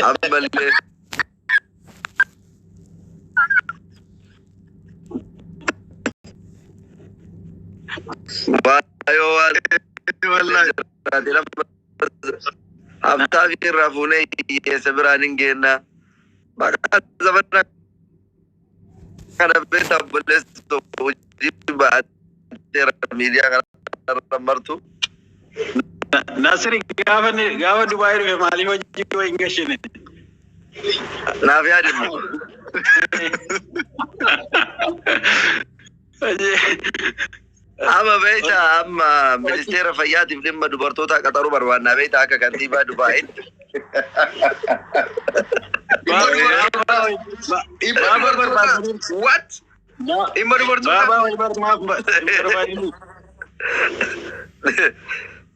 Ammallee waayoo waan Wallahi. Haftaa fi irraa fuunee hiyyeessa biraan hin geenna. Maqaa zamana kana beektaa obboleessu hojii ba'ateera miidiyaa kanarra martu. Nasri gaafa gaafa Dubaay dhufe maaliif hojii wayii hin gashine? Naaf yaadimma. Amma beektaa amma ministeera fayyaatiif dhimma dubartootaa qaxaruu barbaannaa beektaa akka kantiibaa Dubaayitti. Dhimma dubartootaa. What? Dhimma dubartootaa. Baabaa wayii barbaadinu.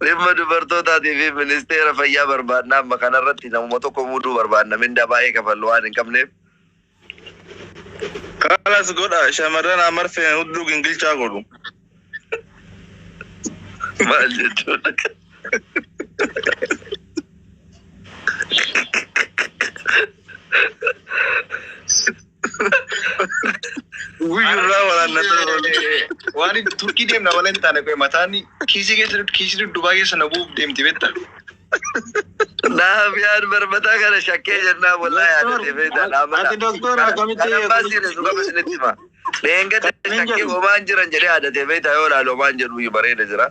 Dhimma dubartootaatii fi ministeera fayyaa barbaannaa amma kanarratti namuma tokko muuduu barbaanna mindaa baay'ee kafallu waan hin qabneef. Kalas godha shamarran amarfeen hudduu gingilchaa godhu. Maal jechuudha? Guyyurraa waraannata. Waan Turkii deemna malee hin taane qoe mataan kiisii keessa kiisii dudduubaa keessa na bu'uuf deemti beektaa. Naaf yaad barbataa kana shakkee jennaa wallahi yaadate beektaa dhaamana. Ati doktora akkamitti Kan abbaa siine suqama isinitti hima. Leengadda Kan shakkee jedhu. homaan jiran jedhee yaadate beektaa yoo ilaalu homaan jedhu bareeda jira.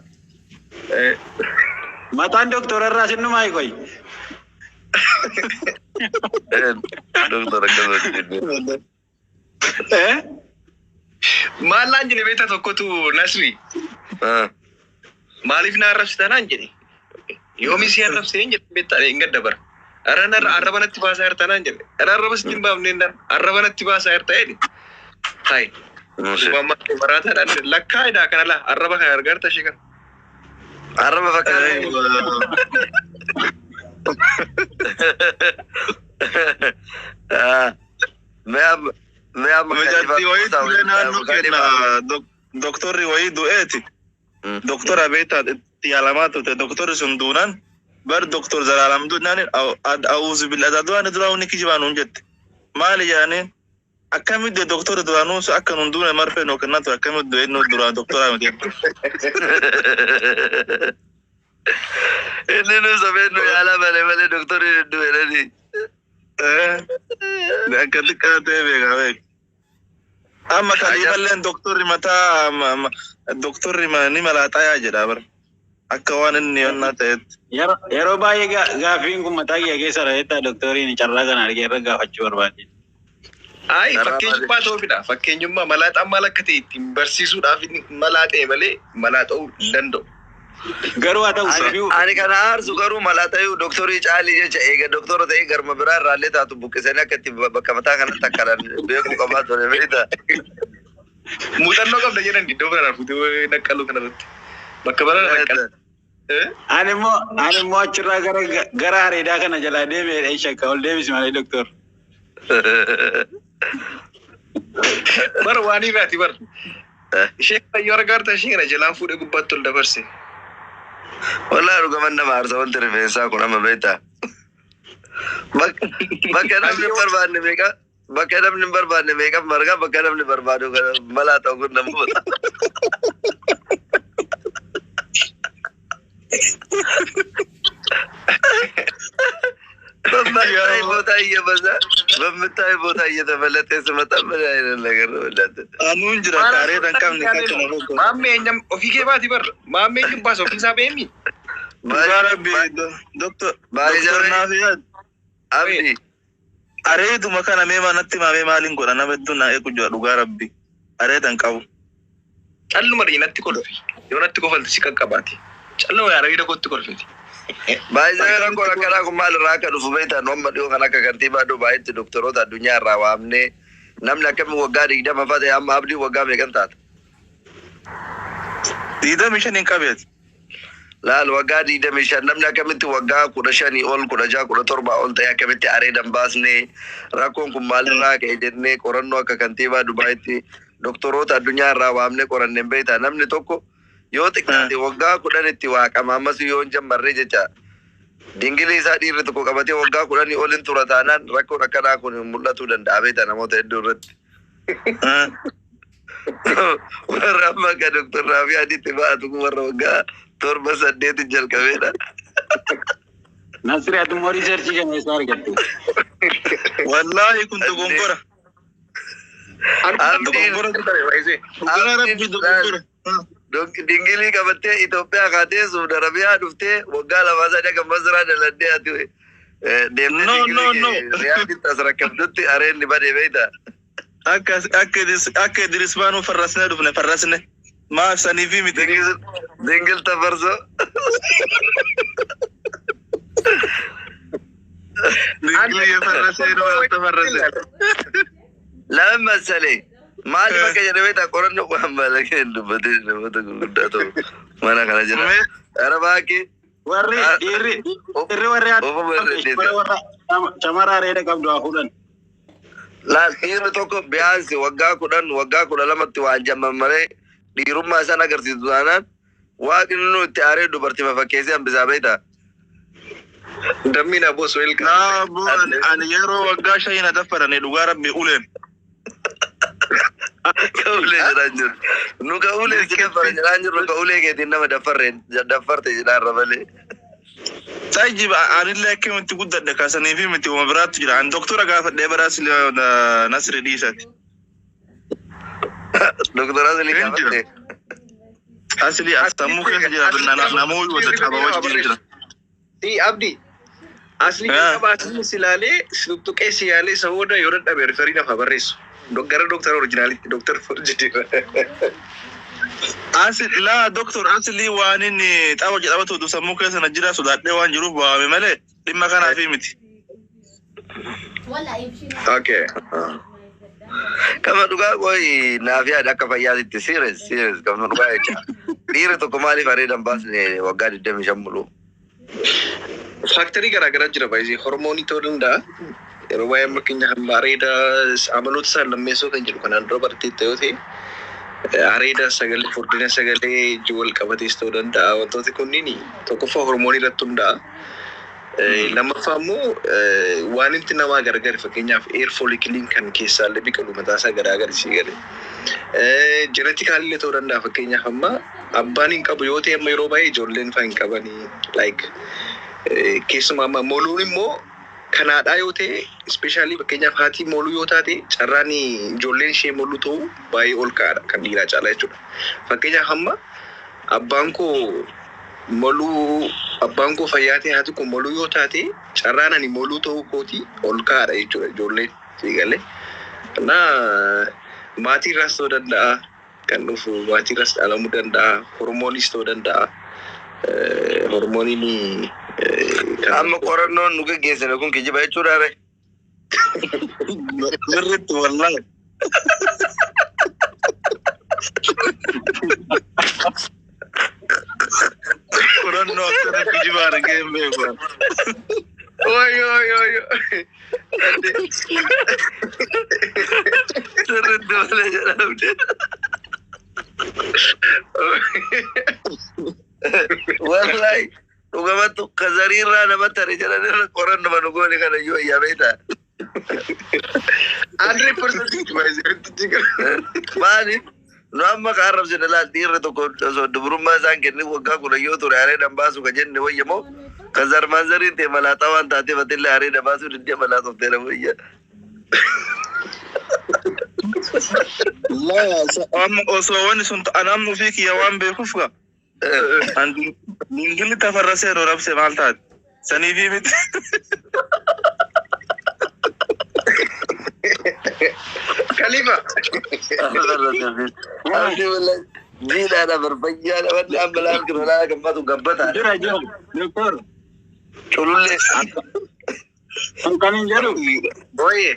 Mataan doktora irraa sinnumaa qoy. Doktora akkasuma. Eh? Maal naan jedhe beektaa tokkotu Nasri maaliif na arrabsita naan jedhe. Yoomi si arrabsee hin jedhe beektaa hin gadda bara. Arraba natti baasaa jirta naan jedhe. Ara arraba sitti hin baafne naan arraba natti baasaa jirta jedhe. Hayi. Maraataadhaan lakkaa'edha kana laa arraba kana argarta ishee kana. Arraba fakkaata. Mee amma mee amma Mucattii wayiitu illee naannoo kenna doktorri wayii du'eeti. Doktora beektaa itti yaalamaa turte doktorri sun duunaan bar doktor Zalaalam duunaan awuuzu billaa du'aan duraa hundi kijibaa nuun jette. Maali jedhaniin akkamitti doktorri duraanuu sun akka nuun duune marfee nuu kennaa ture akkamitti du'e nu duraan doktoraa miti. Inni nu sabeen nu yaala malee malee doktorri hin du'e. Akka xiqqaa ta'e beekaa beek. Amma kaliifalleen doktorri mataa doktorri ni malaaxayaa jedha bara. Akka waan inni yonnaa ta'etti. Yeroo baay'ee gaaffiin kun mataa kiyya keessa reettaa doktoriin carraa kana argee irra gaafachuu barbaade. Ayi fakkeenyummaa ta'uufidha. Fakkeenyummaa malaaxaan maal akka ta'e ittiin barsiisuudhaaf inni malaaxee malee malaaxa'uu hin danda'u. Garuu haa ta'u sabiu Ani kana aarsu garuu malaa ta'uu doktorii caalii jecha eega doktora ta'ee garma biraa irraallee taatu buqqisanii akka itti bakka mataa kanatti akkanaan beekuu qabaa ture beektaa. Muuxannoo qabda jedhan iddoo biraan fuutee naqqaluu kanarratti. Bakka biraan naqqalu. Ani immoo achirraa gara gara areedaa kana jalaa deebi'ee shakka ol deebisi malee doktor. Bara waan irraati bara. Ishee kana yoo argaarta ishee kana jalaan fuudhee gubbaatti ol dabarse. Wallahi dhugaman nama aarsa wanti rifeensaa kun amma beektaa. Bakka namni hin barbaanne meeqa bakka namni hin barbaanne meeqa marga bakka namni barbaadu kana malaa ta'u kun nama bata. በማታይ ቦታ እየበዛ በምታይ ቦታ እየተፈለጠ ስመጣ ምን አይነት ነገር ነው? እናንተ Anuun jira kaareeta hin qabne kacha nama tokko. Maammee eenyam ofii kee baati bara. Maammee eenyum baasa ofii isaa beemi. Dhugaa rabbi doktor doktor naaf yaad. Abdi Areetuma kana mee natti maamee maaliin godha nama hedduun naa eegu jira dhugaa rabbi. Areeta hin qabu. Calluma dhii natti kolfi. Yoo natti kofalte si qaqqabaati. Calluma yaara kootti kolfiti. Baay'ee rakkoon akkanaa kun maal irraa akka dhufu beektaa nu amma dhiyoo kan akka kantiibaa Dubaayitti doktoroota addunyaa irraa waamnee namni akkamiin waggaa 20 fa'aa ta'e amma abdii waggaa meeqan taata? 25 hin qabeeti. Laal waggaa 25 namni akkamitti waggaa 15 ol 16 17 ol ta'e akkamitti areedan baasnee rakkoon kun maalirraa ka'e jennee qorannoo akka kantiibaa Dubaayitti doktoroota addunyaa irraa waamnee qoranneen beektaa namni tokko yoo xiqqaate waggaa 10 itti waaqama ammas yoo hin jammarree jecha Dingilii isaa dhiirri tokko qabatee waggaa 10 olin tura taanaan rakkoon akkanaa kun mul'atuu danda'a beektaa namoota hedduu irratti. Warra amma akka Dr. Raafi Adiitti ba'atu kun warra waggaa 7 8 jalqabeedha. Nasri ati immoo riiserchii kana eessaa argatte? Wallaahi kun dogongora. Abdiin Dogongora dhugaa rabbi dogongora. Dingilii qabattee Itoophiyaa kaatee Suudi Arabiyaa dhuftee waggaa 2 3 akka Masraa daladhee ati deemtee No, no, no. dingilii Riyaaditti as rakkabdutti areenni badee beektaa. Akka akka Idris akka Idris baanuu farrasnee dhufne farrasne. Maaf saniifi miti. Dingil tafarsoo. Dingilii farrasee nu tafarrase. Lama masalee maali bakka jedhe beektaa qorannoo waan malakee dubbatee namoota gurguddaa ta'u mana kana jira. Ara baakee Warri dhiirri dhiirri warri Ofuma irra deebi'a. warra shamara areeda qabdu haa fuudhan. Laal dhiirri tokko biyaansi waggaa 10 waggaa 12tti waan jamman malee dhiirummaa isaan agarsiisu taanaan waaqni nu itti aaree dubartii fakkeessee hambisaa beektaa. Dammiin aboo welcome. Naa boo ani yeroo waggaa 5 na daffarani dhugaa rabbi uleen. Ka ulee jedhaan jiru. Nu ka ulee si daffara jedhaan jirru ka ulee keetiin nama daffarre daffarte jedhaan malee. Taajib anillee akkamitti guddadhe kaasaniifi miti uma biraattu jira. Ani doktora gaafadhee baraas Nasri dhiisati. Doktora Asli Hin jira. gaafatte. Asli as sammuu keessa jira namoonni wada qaba wajjin jira. Si Abdi. Asli jalqaba asli si ilaalee si tuttuqee si yaalee isa booda yoo dadhabe referii naaf haa barreessu. Gara doktara originaalitti doktar forjitiirra. Asli laa doktor asli waan inni tapha jedhamatu sammuu keessa na jira sodaadhee waan jiruuf baame malee dhimma kanaafi miti. Okay. Kama dhugaa qoy naaf yaada akka fayyaatitti serious serious kama dhugaa jecha. Dhiirri tokko maaliif areeda hin baasne waggaa 25 muluu? Factorii garaa garaa jira baay'ee hormoonii ta'uu danda'a. Yeroo baay'ee amma keenya hamma areeda amaloota isaan lammeessoo kan jedhu kanaan dura barteetta yoo ta'e areeda sagalee furdina sagalee wal qabatees ta'uu danda'a. Wantooti kunniin tokkoffaa hormoonii irratti hundaa'a. Lammaffaa immoo waan inni namaa gargari fakkeenyaaf hair follicleiin kan keessaallee biqilu mataa isaa garaa gari sii gale. Geneticalillee ta'uu danda'a fakkeenyaaf amma abbaan hin qabu yoo ta'e amma yeroo baay'ee ijoolleen fa'aa hin qabanii like keessumaa amma moluun immoo kanaadhaa yoo ta'e especially fakkeenyaaf haati moluu yoo taate carraan ijoolleen ishee moluu ta'uu baay'ee ol ka'aadha kan dhiiraa caalaa jechuudha. Fakkeenyaaf amma abbaan koo moluu abbaan koo fayyaa ta'e haati koo moluu yoo taate carraan ani moluu ta'uu kootii ol ka'aadha jechuudha ijoolleen sii galee. Naa maatii irraas ta'uu danda'a kan dhufu maatii irraas dhalamuu danda'a hormooniis ta'uu danda'a. Hormooniin Amma qorannoon nu geggeessine kun kijiba jechuudha ree. Sirriitti wallaahi. Qorannoo akkana kijiba argee hin beeku. Oyo oyo oyo. Sirriitti malee jedhamte. Wallahi dhugamattu kazariirraa nama tare jedhan irra qorannuma nu goone kana iyyuu ayyaa beektaa. 100% baay'ee. Maaliif nu amma ka arrabsine laal dhiirri tokko osoo dubrummaa isaan kennin waggaa 10 yoo ture areeda hin baasu ka jenne wayya moo ka zarmaanzariin ta'e malaaxaa waan taateef atillee areeda baasuu diddee malaaxoftee na wayya. Laa amma osoo wanni sun ta'an amma ofii kiyya waan beekuuf gaa. An dingilli tafarrasee yeroo rabse maal taate? Saniifi miti. Khalifa. Abdii wallahi jiidhaadha barfayyaadha wanni amma laal kira laala gammatu gabbataadha. Jira jira doktor. Culullee. Kun kan hin jedhu Oye.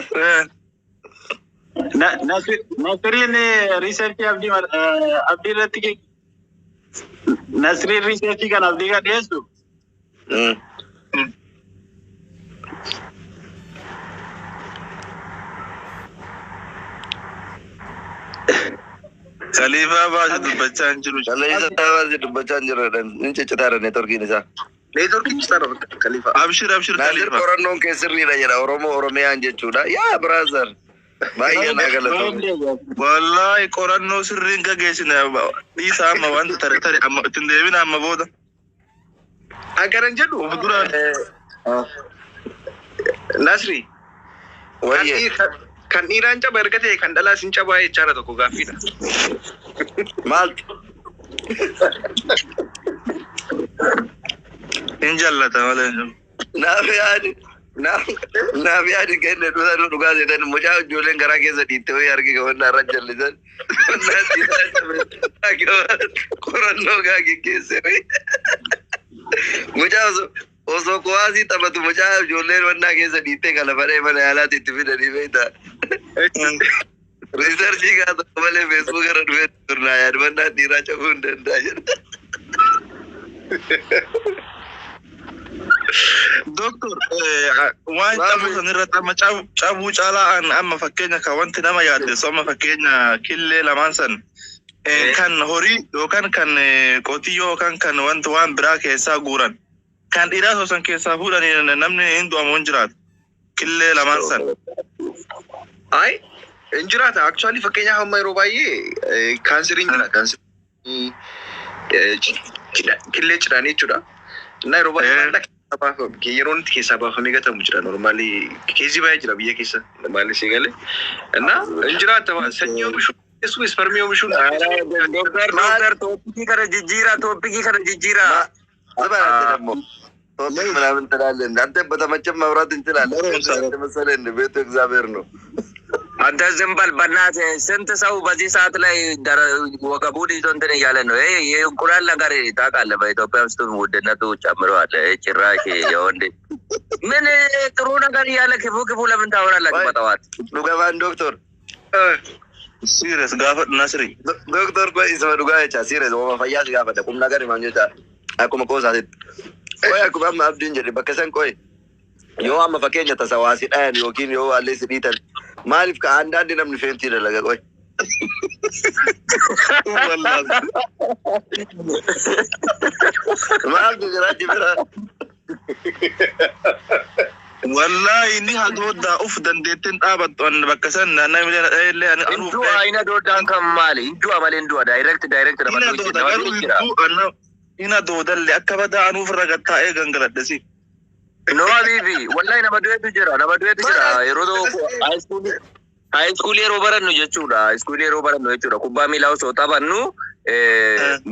Nasriin researchii abdii abdii irratti Nasriin researchii kan abdii kan dhiyeessu Khaliifaa baase dubbachaa hin jiru. Calleessa baasee dubbachaa hin jiru jedhan. Inni ciccitaadha networkiin isaa. Neetworkii ibsaadha bakka Khalifa. Abshir, abshir Naasir, Khalifa. Qorannoon kee sirriidha jedha, Oromoo Oromiyaan jechuudha. Yaa brother, baay'ee naa galatoome. Wallaahi qorannoo sirriin gaggeessine dhiisa, amma wanta tare tare amma ittiin deebina amma booda. An kanan jedhu Of duraan. Nasri, kan Wayye. Kan dhiiraan caba erga ta'e kan dhalaas hin cabaa jechaadha, tokko gaaffiidha. Maaltu? Hin jallata malee. Naaf yaadi. Naaf yaadi kenne dhugaa dhugaa seetan mucaa ijoolleen garaa keessa dhiitte wayii arge qabannaa irra jallisan. Qorannoo gaa geggeesse wayii. Mucaa osoo kuwaasii taphatu mucaa ijoolleen wannaa keessa dhiittee kalafadhee mana yaalaatti itti fidanii beektaa. Research gaa tokko malee Facebook irra dhufee turnaa yaadmannaa dhiiraa cabuu hin danda'a jedha. Doktor, waan cabuu san irratti amma cabuu caalaa an amma fakkeenya kan wanti nama yaaddessu amma fakkeenya killee lamaan san kan horii yookaan kan qotiyyoo yookaan kan wanta waan biraa keessaa guuran kan dhiiraa osoo san keessaa fuudhanii namni hin du'amu hin jiraatu killee lamaan san. Ay, hin jiraata. Actually, fakkeenyaaf amma yeroo baay'ee kaanseriin jira. Kaanseriin killee cidhaanii jechuudha. Na yeroo baay'ee maallaqa keessaa baafamu, yeroo inni keessaa baafamee gatamu jira. Normally case baay'ee jira biyya keessa. Normally si galee. Na hin jiraata. Sanyii oomishuu keessu, ispermii oomishuun. Doktar, doktar, topic kana jijjiira, topic kana jijjiira. ዝም ደግሞ topic ምናምን ትላለህ እንደ አንተ በተመቸም ማውራት እንችላለን። መሰለህ እንደ ቤቱ እግዚአብሔር ነው። አንተ ዝም በል በእናትህ። ስንት ሰው በዚህ ሰዓት ላይ ወገቡን ይዞ እንትን እያለ ነው። ይሄ የእንቁላል ነገር ታውቃለህ፣ በኢትዮጵያ ውስጥ ውድነቱ ጨምረዋል። ይሄ ጭራሽ የወንድ ምን ጥሩ ነገር እያለ ክፉ ክፉ ለምን ታወራላችሁ በጠዋት? Dhugamaan ዶክተር Serious gaafadhu, Nasri. Doktor, ቆይ isuma dhugaa jecha, serious wama fayyaa si gaafadha, kum ነገር himaan jecha, akkuma qoosaatitti. ቆይ, akkuma amma abdiin jedhe bakka san, ቆይ, yoo amma fakkeenya tasa waa si dhayan yookiin yoo waallee si dhiitan maaliif ka አንዳንድ namni faint dalaga, ቆይ? Wallaahi. Maaltu jira achi bira? Wallaahi inni hadooddaa uf dandeettiin dhaabattu an bakka san namni illee ani anuuf Hindu'a ina doodaan kan maali? Hindu'a malee hindu'a direct direct Ina namatti dooda nama garuu jira. hedduu anna ina doodallee akka badaa anuuf irra gattaa'ee gangaladhe si. No habibi, wallahi nama du'etu jira, nama du'etu jira. Yeroo tokko high school yeroo barannu jechuudha. High school yeroo barannu jechuudha. Kubbaa miilaa osoo taphannu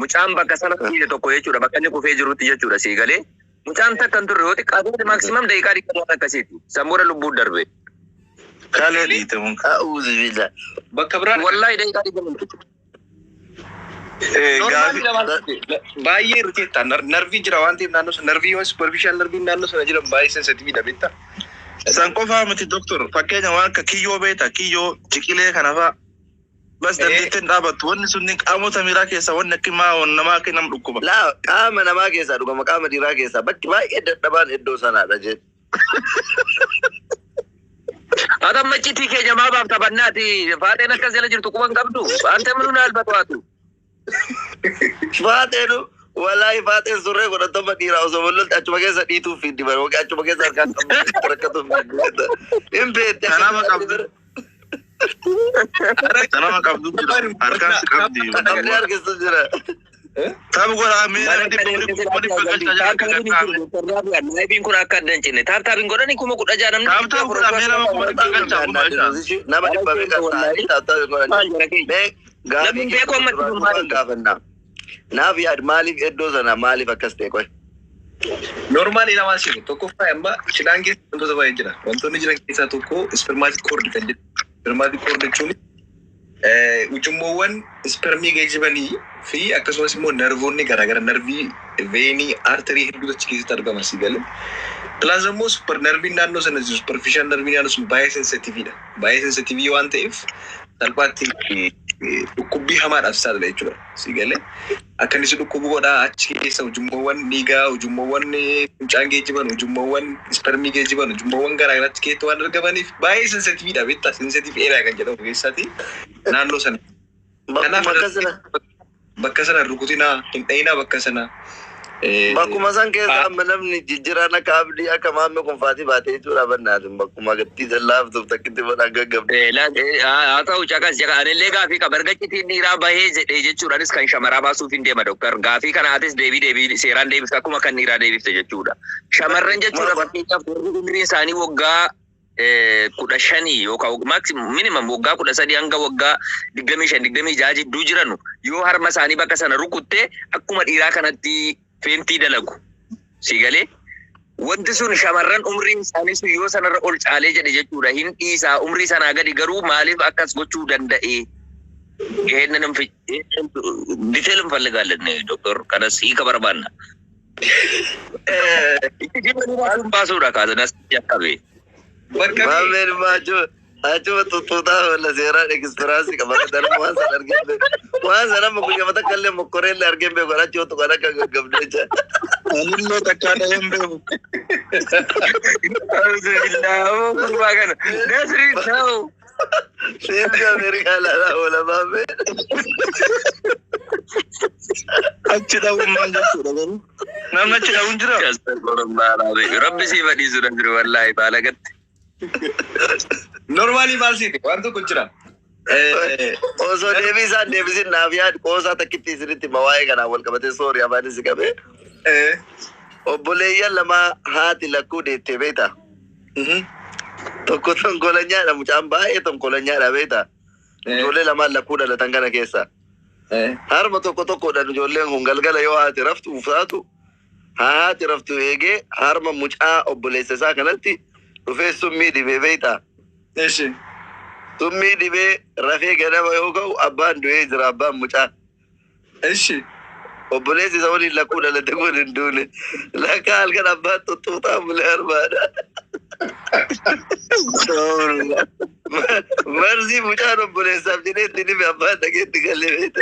mucaan bakka sana fiige tokko jechuudha. Bakka inni kufee jirutti jechuudha sii galee. Mucaan takka hin turre, yoo xiqqaate maximum daqiiqaa 20 waan akkasiiti. Sammuura lubbuun darbe. Kalee dhiite mun. أعوذ بالله. Bakka biraan Wallahi daqiiqaa 20. Gaafi. Baay'ee irriteetta. Narvii jira waan ta'eef naannoo sana narviiwwan superficial narviin naannoo sana jiran baay'ee sensitiividha, beektaa? San qofaa miti, doktor, fakkeenya waan akka kiyyoo beekta, kiyyoo ciqilee kana fa'a. Bas dandeettiin dhaabattu wanni sunni qaamota miiraa keessaa wanni akka maa namaa akka nama dhukkuba. Laa, qaama namaa keessaa dhugama qaama dhiiraa keessaa bakki baay'ee dadhabaan iddoo sanaadha jedhe. Ati amma iccitii keenya maa baafta bannaati? Faaxeen akkas jala jirtu quban qabdu. Ante minuu albatu. Faaxeenu walaahi faaxeen surree godhatama dhiiraa osoo bollolti achuma keessa dhiituuf fiddi bara yookiin achuma keessa harkaan qabdu rakkatuuf fiddi. Hin beekte. Kanama qabdu. Kanama qabdu jira. Harkaan si qabdi. Namni harkistu jira. Tapha godhaa mee nama 400, 500 galchaa jira akka gargaarre. Naayibiin kun akka adda hin cinne. Tap tap hin godhani, 16,000 namni. Tap tap godhaa mee nama 100,000 galchaa kuma ishaa. Nama dhibba meeqa ta'anii tap tap godhani. Maal jara keenya? Mee gaafii Namni beeku amma itti waan gaafannaa. Naaf yaad, maaliif iddoo sana maaliif akkas ta'e, qoy? Normally lamaan simu tokkoffaa amma cidhaan keessa wantoota baay'ee jira. Wantoonni jiran keessaa tokko spermatic cord kan jedhamu. Spermatic cord jechuun ujummoowwan ispermii geejjibanii fi akkasumas immoo nervoonni garaagaraa, nervii, veinii, artery hedduutu achi keessatti argama si galee. Plus immoo super nerviin naannoo sana jiru, superficial nerviin naannoo sun baay'ee sensitiividha. Baay'ee sensitive waan ta'eef salphaatti dhukkubbii hamaadhaaf saaxila jechuudha. Si galee, akka inni si dhukkubu godhaa. Achi keessa ujummoowwan dhiigaa, ujummoowwan fincaan geejjiban, ujummoowwan ispermii geejjiban, ujummoowwan garaagaraa achi keessatti waan argamaniif baay'ee sensitiividha, beektaa, sensitive area kan jedhamu keessaati naannoo sana. Kanaaf Bakka sana. Bakka sana rukutinaa, hin dhayinaa bakka sana. Bakkuma san keessa amma namni jijjiiraan akka Abdii, akka Maammee kun faatii baatee jechuudha bannaatin bakkuma gattii laaftuuf takkitti godhaan gaggabde. Haa ta'u, caqas jaqa, anillee gaafii qaba. Erga citiin dhiiraa bahee jedhee jechuudhaanis kan shamaraa baasuuf hin deema, doktar. Gaafii kanaatis deebii seeraan deebifte, akkuma kan dhiiraa deebifte jechuudha. Shamarran jechuudha, fakkeenyaaf warri umriin isaanii waggaa 15 yookaan maximum minimum waggaa 13 hanga waggaa 25, 26 jidduu jiranu, yoo harma isaanii bakka sana rukutte akkuma dhiiraa kanatti feentii dalagu. Si galee? Wanti sun shamarran umriin isaanii sun yoo sanarra ol caalee jedhe jechuudha, hin dhiisaa. Umrii sanaa gadi garuu maaliif akkas gochuu danda'e? ይሄንንም detail እንፈልጋለን ዶክተር, kanas hiika barbaanna. Sun baasuudha kaasanas jalqabe. Bakka Maammeen immoo achuma tuttuutaa wala seeraan experience qaba. Darbu waan sana argee beeku. Waan sana amma guyyaa takka illee mokkoree illee argee beeku. Achi yoo tuqan akka gaggabdee jira. Anillee takkaa dhahee hin beeku. Gurbaa kana Nasri ta'u. Fiilmi Ameerikaa ilaalaa oola Maammeen. Achi dhahuun maal jechuudha garuu? Namni achi dhahuun jira? Rabbi sii badhiisu Nasri, wallaahi baalagatti. Normally maal siite, waan tokko jira. Osoo deebii isaan deebisin naaf yaad qoosaa takkitti isinitti hima waa'ee kanaan wal qabatee, sorry, afaan isi qabee. Obboleeyyan lama haati lakkuu deettee beektaa? Tokko tonkolanyaadha, mucaan baay'ee tonkolanyaadha beektaa? Ijoollee lamaan lakkuu dhalatan kana keessa. Harma tokko tokkodhaan ijoolleen kun galgala yoo haati raftu uffaatu, haa haati raftu eegee harma mucaa obboleessa isaa kanatti dhufee summii dibee beektaa? Eshi. Summii dibee rafee ganama yoo ka'u abbaan du'ee jira, abbaan mucaa. Eshi. Obboleessi isa waliin lakkuu dhalate kun hin duune. Lakka halkan abbaan tuttuutaa bulee arbaadha. Marzii mucaan obboleessaaf jedhee itti dhime abbaan dhageetti galee beekta.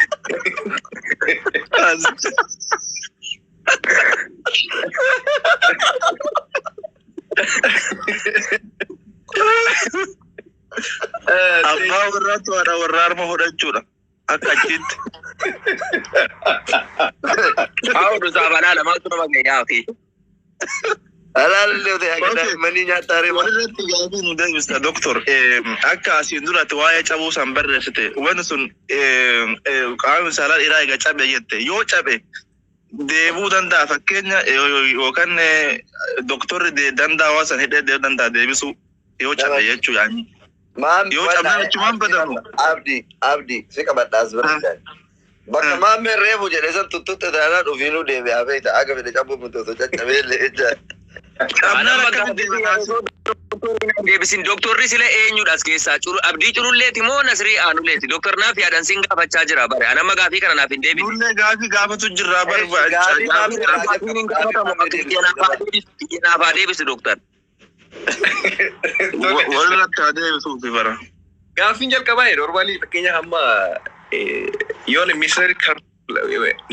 Abbaa warraatu haadha warraa harma hodhachuudha. Akka achitti. Haa, saabalaa lamaatu nama gayyaa fi. Alaallee ta'e akka daa'immanii nyaataa reema. Walirratti gaafii nu deebista, doktor. Akka asiin duratti waa'ee cabuu san barreessite, wanti sun qaamni saalaa dhiiraa egaa cabe jette, yoo cabe deebuu danda'a, fakkeenya yookaan doktorri danda'a waan san hidhee deebuu danda'a deebisuu yoo cabe jechuudha. Maam Yoo cabnaan achumaan badamu. Abdi, Abdi si qabadhaas bira. Bakka maammeen reefu jedhe san tuttutte taanaan ofiinuu deebi'aa beekta. Akka fedhe cabuu miti osoo caccabee illee jecha. Cabnaan akkamitti deebi'aa? Deebisin, doktorri sila eenyudha as keessaa? Abdii Cululleeti moo Nasrii Aanuleeti? Doktor, naaf yaadan sin gaafachaa jira bare. An amma gaafii kana naaf hin deebine. Nullee gaafii gaafatu jirraa Gaafii barbaachaa. Gaafiin hin gaafatamu, naaf haa deebisu doktor. Walirratti haa deebisuufi bara. Gaaffiin jalqabaa normally fakkeenya hamma yoon misir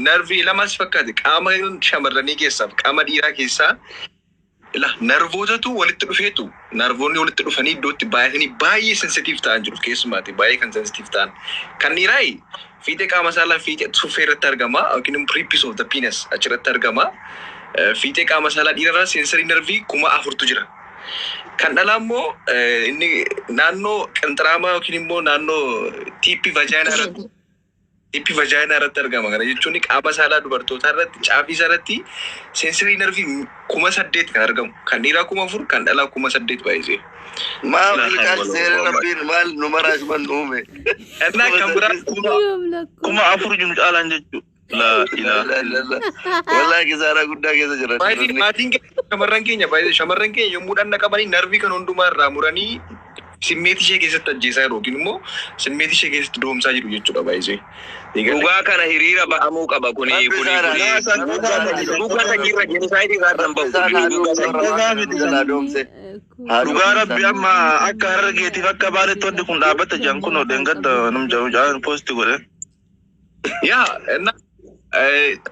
nerve lamas fakkaate, qaama shamarranii keessaa fi qaama dhiiraa keessaa la nervootatu walitti dhufeetu, nervoonni walitti dhufanii iddootti baay'atanii baay'ee sensitiif ta'an jiru, keessumaati baay'ee kan sensitiif ta'an. Kan dhiiraa fiixee qaama saalaa, fiixee suffee irratti argama, yookiin immoo prepuce of the penis achirratti argama. Fiixee qaama saalaa dhiirarraa sensory nerve 4000tu jira. Kan dhalaa immoo inni naannoo qinxiraamaa yookiin immoo naannoo tip vagina irratti argama. Kana jechuun qaama saalaa dubartootaa irratti caafii isaa irratti sensory nerve 8000 kan argamu. Kan dhiiraa 4000, kan dhalaa 8000 baay'isee. Maal milkaas seera rabbiin maal nu maraasuman uume. Innaa kan biraa 4000 jiru caalaan jechuudha. Laa ilaaha. Wallaahi kisaaraa guddaa keessa jira. Maatiin keenya, shamarran keenya baay'ee, shamarran keenya yommuu dhanna qabanii nerve kan hundumaa irraa muranii simmeetii ishee keessatti ajjeesaa jiru yookiin immoo simmeetii ishee keessatti doomsaa jiru jechuudha baay'isee. Dhugaa kana hiriira ba'amuu qaba kuni kuni kuni dhugaa sanyiirra genocide irraa kan bahu kuni dhugaa sanyii. Dhugaa rabbi, amma akka Harargeetiif akka Baaleetti wanti kun dhaabbata jiran kun odeengadda nam jedhu post godhe. Yaa,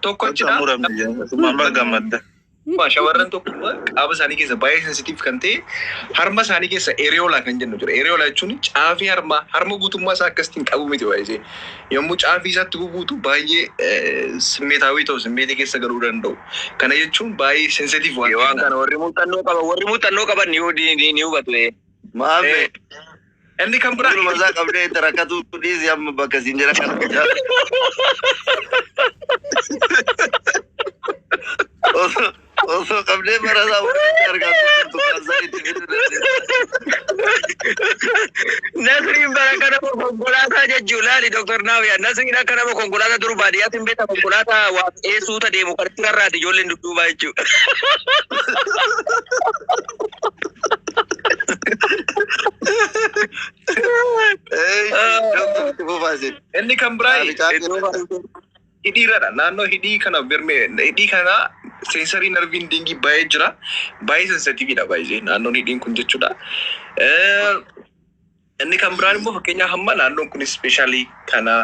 tokko Akka achidha. muramne jedhan. Amma gammadda. Shamarran tokko qaama isaanii keessa baay'ee sensitiif kan ta'e harma isaanii keessa areola kan jennu jira. Areola jechuun caafii harmaa, harma guutummaa isaa akkasitiin qabu miti baay'isee. Yommuu caafii isaatti gubuutu baay'ee simmeetaawii ta'u, simmeetii keessa galuu danda'u. Kana jechuun baay'ee sensitiif waan Waan kana warri muuxannoo qaban, warri muuxannoo qaban ni hubatu. Maamme. Inni kan biraa Duruma isaa qabdee itti rakkatu dhiisi, amma bakka siin jira kana. Osoo qabdee bara isaa walitti argaa turtu kan sanitti fiduu dandeessa. Nasriin bara kana konkolaataa jechuun laali, Dr. Naawiyaa, Nasriin akka nama konkolaataa dur baadiyyaatti hin beekta, konkolaataa waa eessuuta deemu kan itti rarraati ijoolleen dudduubaa jechuudha. Doktor, itti fufaasin. Inni kan biraa hidhiirradha. Naannoo hidhii kana birme, hidhii kana sensory nerve ending baay'ee jira. Baay'ee sensitiividha baay'ee naannoon hidhiin kun jechuudha. Inni kan biraan immoo fakkeenyaaf hamma naannoon kun especially kana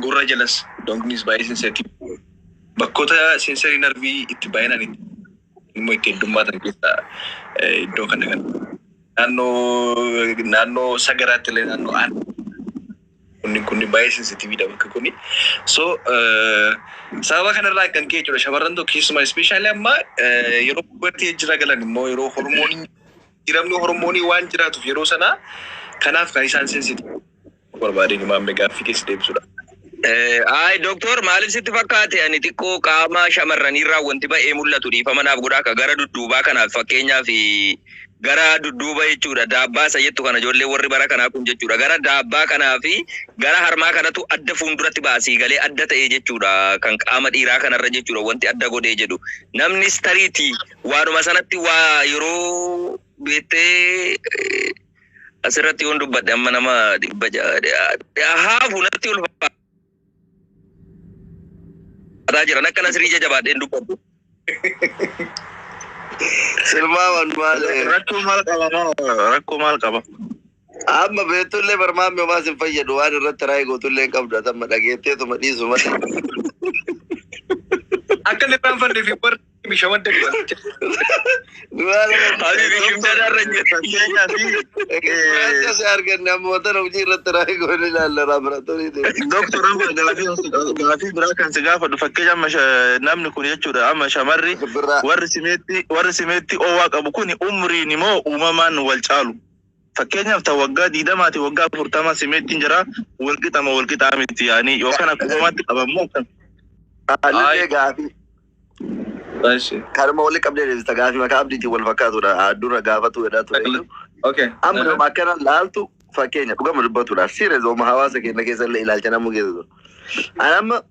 gurra jalas iddoon kunis baay'ee sensitiiv. Bakkoota sensory nerve itti baay'inaan immoo itti heddummaatan keessaa iddoo kana kan naannoo sagaraatti illee naannoo kunni baay'ee sensitiividha bakka kuni. So sababa kanarraa kan ka'e jechuudha, shamarran tokko keessumaa especially amma yeroo puberty jira galan immoo yeroo hormoonii jiramni hormoonii waan jiraatuuf yeroo sana kanaaf kan isaan sensitiiv barbaadeen himaame gaaffii keessa deebisudha. Ay, doktor, maaliif sitti fakkaate, ani xiqqoo qaama shamarraniirraa wanti ba'ee mul'atu, dhiifama naaf godhaa, akka gara dudduubaa kanaaf, fakkeenyaaf gara dudduuba jechuudha, daabbaa isa jettu kana, ijoollee warri bara kanaa kun jechuudha, gara daabbaa kanaa fi gara harmaa kanatu adda fuulduratti baasii galee adda ta'e jechuudha, kan qaama dhiiraa kanarra jechuudha. Wanti adda godhee jedhu namnis tariitii waanuma sanatti waa yeroo beektee asirratti yoon dubbadhe amma nama 600 haafu natti ulfaataa jiran akka Nasrii jajabaadheen dubbadhu. Silmaaman maal? Rakkoo maal qaba moo, rakkoo maal qaba? Amma beektullee barmaamni homaa sin fayyadu, waan irratti raayii gootullee hin qabdu, amma dhageetteetuma dhiisu malee. Akka inni irraanfannee fi warri bishaan madda. Habibi shimdadaarra jira. Fakkeenyaaf Akka arganne amma wanta hojii irratti raayii goone ilaalla laaboraatoorii deemu. Doktor, amma gaafii biraa kan si gaafadhu, fakkeenya amma namni kun jechuudha, amma shamarri Birraa. warri simeetti oowwaa qabu kun umriin immoo uumamaan wal caalu. Fakkeenyaaf ta waggaa 20ti waggaa 40 simeettiin jira, wal qixama wal qixaa miti yaani yookaan akka uumamaatti qabamu kan. Anillee gaafii. Kanuma walitti qabdee deebista, gaafii maqaa abdiitiin wal fakkaatudha. Dura gaafatu jedhaa ture. Amma nama akkana laaltu, fakkeenya dhugama dubbatudha. Serious ooma hawaasa keenya keessa illee ilaalcha namuu keessa jiru. Ani amma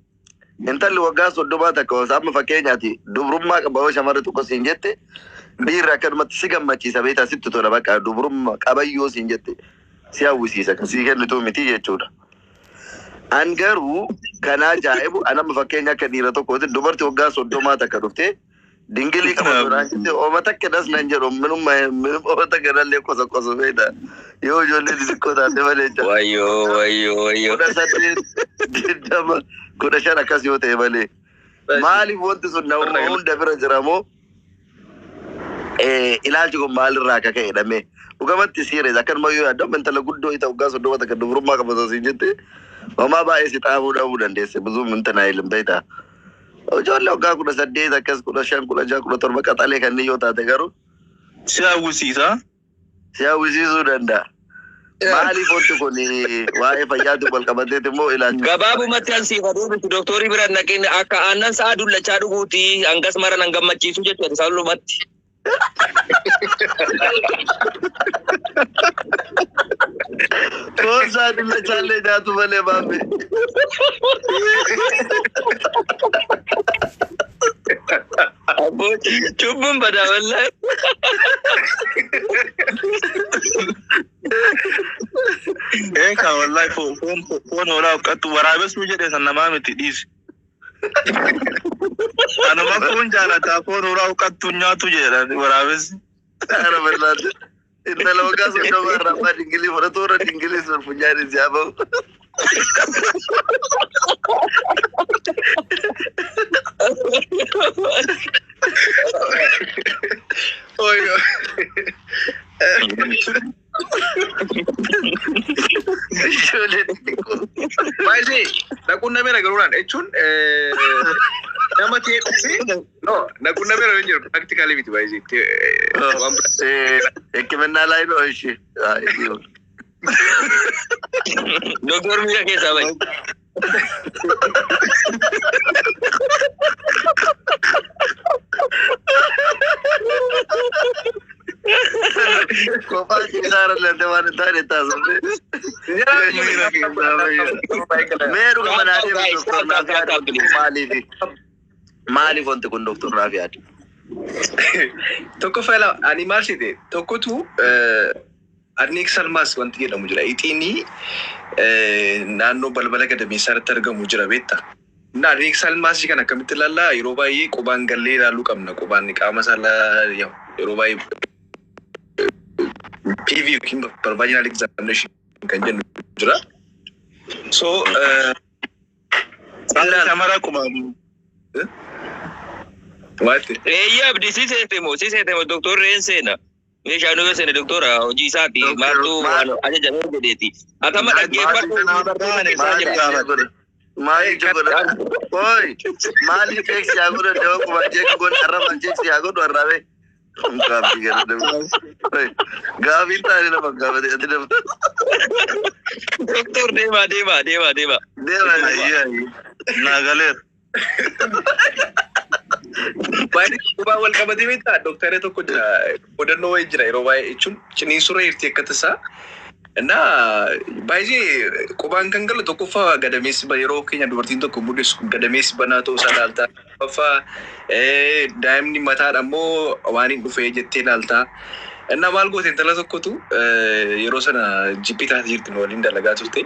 intalli waggaa 30 takka osoo amma fakkeenyaati dubrummaa qaba yoo shamarri tokko siin jette, dhiirri akkanumatti si gammachiisa beektaa, sitti tola, bakka dubrummaa qabayyoo siin jette si hawwisiisa, kan sii kennitu miti jechuudha. An garuu kan ajaa'ibu, an amma fakkeenya akka dhiira tokkooti, dubartii waggaa 30 takka dhuftee dingilii qabatu naan jette, ooma takka das nan jedhu, minumma ooma takka nallee qosa qosa beektaa, yoo ijoollee xixiqqoo taate malee jecha. Wayyoo, wayyoo, wayyoo. 18, 20, 15 akkas yoo ta'e malee. Maaliif wanti sun nama hunda bira jira moo ilaalchi kun maalirraa akka ka'e dhamee dhugamatti serious akkanuma yoo yaaddu, amma intala guddoo ita waggaa 30 takka dubrummaa qabatu siin jette, homaa baay'ee si xaafuu dhabuu dandeesse, ብዙም እንትን አይልም beektaa. Ijoollee waggaa 18 akkas, 15, 16, 17 qaxalee kanneen yoo taate garuu Si hawwisiisa. si hawwisiisuu danda'a. Maaliif wanti kun waa'ee fayyaatiin wal qabateeti immoo ilaalcha? Gabaabumatti an siif adeemsisu, doktorii bira naqin, akka aannan sa'a dullachaa dhuguuti hangas mara nan gammachiisu jechuudha salumatti. Foon isaa dullachaallee nyaatu malee maammi. Abboo, cubbuun badaa wallaahi. Eekaa wallahi, foon hoolaa huqqattu waraabessuu jedhe san namaa miti, dhiisi. Anuma foon jaalataa, foon hoolaa huqqattu nyaatu jedha waraabessi. Ara barbaade. Intala waggaa 30 irraa abbaa dingilii fudhatu warra dingilii sun funyaan si hafamu. Oyo. Ijoollee xixiqqoo. Baay'ee naquunnameera garuudhaan jechuun nama ta'ee dhufee, no, naquunnameera yoo jiru practically miti baay'ee. Waan biraa. ሕክምና ላይ ነው። እሺ አይ፣ ይሁን። Doktor miira keessaa bahi. Kophaa keessaa irra waan hin taane taasifne. Mee dhuguma naa deebi, Doktor naaf yaadu, maaliif? Maaliif wanti kun, doktor naaf yaadu? Tokko fela ani maal siite, tokkotu adnexal mass wanti jedhamu jira. Ixiinii naannoo balbala gadameessaa irratti argamu jira, beektaa? Na adnexal mass kan akkamitti ilaallaa? Yeroo baay'ee qubaan gallee ilaaluu qabna. Qubaan qaama saalaa yeroo baay'ee PV yookiin vaginal examination kan jennu jira. So Shamara qubaan. Waati. Eeyyaa, Abdii, si seete moo, si seete moo, doktorri een seena. Meeshaan yoo seene doktora hojii isaati maaltu waan ajajamee jedheeti. Atama dhaggeeffadhu, barnoota keessaa jira. Maaliif godha? Oi, maaliif check yaa godhu? Dawoo qubaan check godhu, arrabaan check yaa godhu, arrabee. Gaaffii gara nama. Gaaffiin taane nama gaafate ati nama. Doktor, deemaa, deemaa, deemaa, deemaa. Deema. Naa galeera. Baay'ee qubaan wal qabatee, beektaa, doktara tokko jira, odannoo wayii jira. Yeroo baay'ee jechuun ciniinsurra jirti akka tasaa. እና baay'ee qubaan kan galu, tokkoffaa gadameessi yeroo keenya dubartiin tokko mul'isu gadameessi banaa ta'uu isaa ilaaltaa. Lammaffaa daa'imni mataadha immoo waan hin dhufee jettee ilaaltaa. እና maal goote, intala tokkotu yeroo sana jippii taatee jirti, nu waliin dalagaa turte.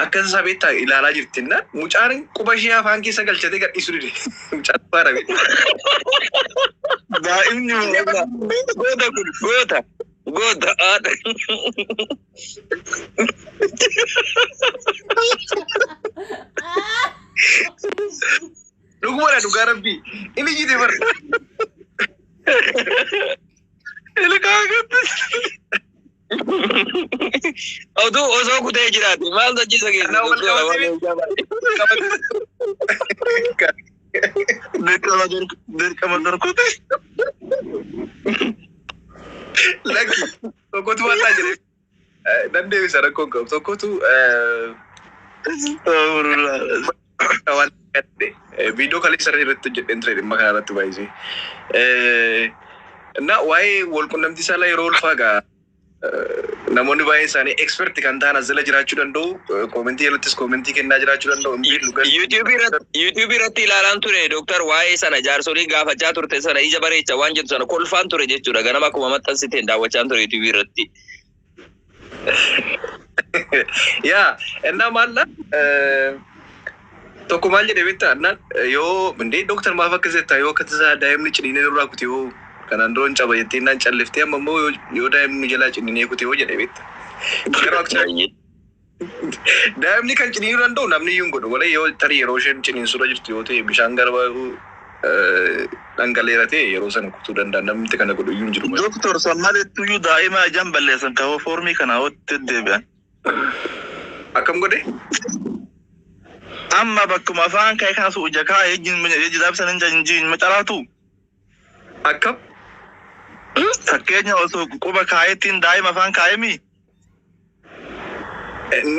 Akka isaa beektaa ilaalaa jirti na mucaan quba ishee afaan keessa galchatee gadhiisuu dide. Mucaan faara beektaa. Daa'imni Goota kun goota. Goota haadha. Dhugumadha, dhugaa rabbii. Inni jite bara. Ilkaan gatti. Otuu osoo kutee jiraate maal hojii keessa? Kana wal Doktora qabatee waan Dirqama dirqama dorkute. Lakki, tokkotu waan naa jedhe. Nan deebisa, rakkoon qabu. Tokkotu waan gadde viidiyoo kaleessa irratti hojjedheen ture dhimma kana irratti baay'isee. Na waa'ee walqunnamtii saalaa yeroo ulfaa gaa namoonni baay'een isaanii expert kan ta'an as jala jiraachuu danda'u. Koomentii jalattis koomentii kennaa jiraachuu danda'u. Hin beeknu garuu. YouTube irratti ilaalaan ture, doktar, waa'ee sana jaarsolii gaafachaa turte sana, ija bareecha waan jettu sana kolfaan ture jechuudha. Ganama akkuma maxxansiteen daawwachaan ture YouTube irratti. Yaa, innaa maalla tokko maal jedhe beektaa? Innaan yoo indee doktar, maaf akkas jettaa? Yoo akka tasaa daa'imni ciniinee nurraa kute yoo, kanaan dura hin caba jettee innaan calliftee, amma immoo yoo daa'imni nu jalaa ciniinee kute yoo jedhe, beektaa. Garuu actually daa'imni kan ciniinuu danda'u namni iyyuu hin godhu malee, yoo tarii yeroo isheen ciniinsuura jirtu yoo ta'e, bishaan garba dhangaleera ta'e, yeroo sana kutuu danda'a. Namni kana godhu iyyuu hin jiru malee. Doktor, san malittuyyuu daa'ima ijaan balleessan ka'oo foormii kana hootti deddeebi'an. Akkam godhe? Amma bakkuma afaan ka'e kana ija kaa'e ejji daabsan hin jiin macalaatu. Akkam? Fakkeenya osoo quba kaa'ettiin daa'ima afaan kaa'emi.